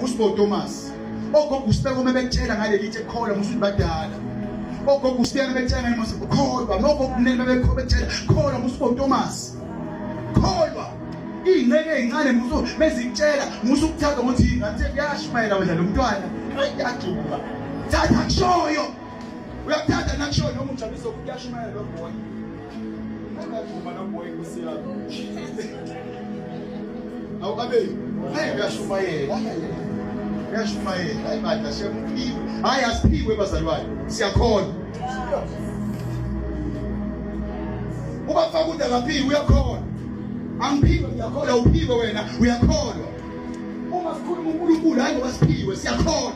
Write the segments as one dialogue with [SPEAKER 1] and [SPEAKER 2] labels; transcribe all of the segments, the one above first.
[SPEAKER 1] Usbo Thomas. Ogogo usibeka uma bekutshela ngaleli tshe kholwa musuthi badala. Ogogo usibeka bekutshela ngale musuthi kholwa. Nogogo kunene bebekho bekutshela kholwa musbo Thomas. Kholwa. Iy'ngxenye ey'ncane musu bezikutshela musu ukuthatha ngokuthi ngathi kuyashumayela wena lo mntwana. Hayi kuyajuba. Thatha kushoyo. Uyakuthatha nakushoyo noma ujabulisa ukuthi kuyashumayela lo boy. Angajuma lo boy nkosi yami. Awu abe, hayi uyashumayela. Uyashumayela. Hayi bandla shemuphiwe. Hayi asiphiwe bazalwane. Siyakholwa. Ubafaka ukuthi akaphiwe uyakholwa. Angiphiwe ngiyakholwa uphiwe wena uyakholwa. Uma sikhuluma uNkulunkulu hayi ngoba siphiwe siyakholwa.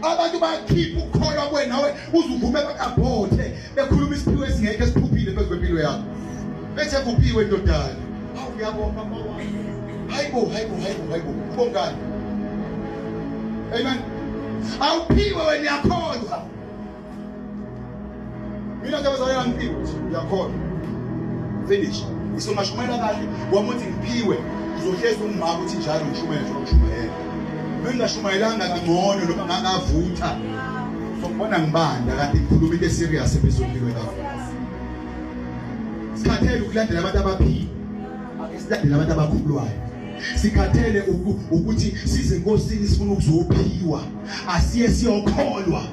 [SPEAKER 1] Abantu bayakhipha ukukholwa kuwe nawe uzuvume bakabhothe bekhuluma isiphiwo esingekho esiphuphile phezu kwempilo yakho. Bethe kuphiwe ndodana. Hawu uyabonga mama. Hayibo hayibo hayibo hayibo. Ubongani? Amen. Awuphiwe wena uyakholwa. Mina nje bazalwane angiphiwe nje uyakholwa. Finish. Isongashumayela kahle wami uthi ngiphiwe uzohlezi ungimaka ukuthi njalo ngishumayela nje ngishumayela. Bengingashumayelanga kangcono noma ngangavutha. Sokubona ngibanda kanti ngikhuluma into eserious ephezulu empilweni yakho. Sikhathele ukulandela abantu abaphila. Ake silandele abantu abakhulwayo. Sikhathele ukuthi size enkosini sifuna ukuzophiwa. Asiye siyokholwa.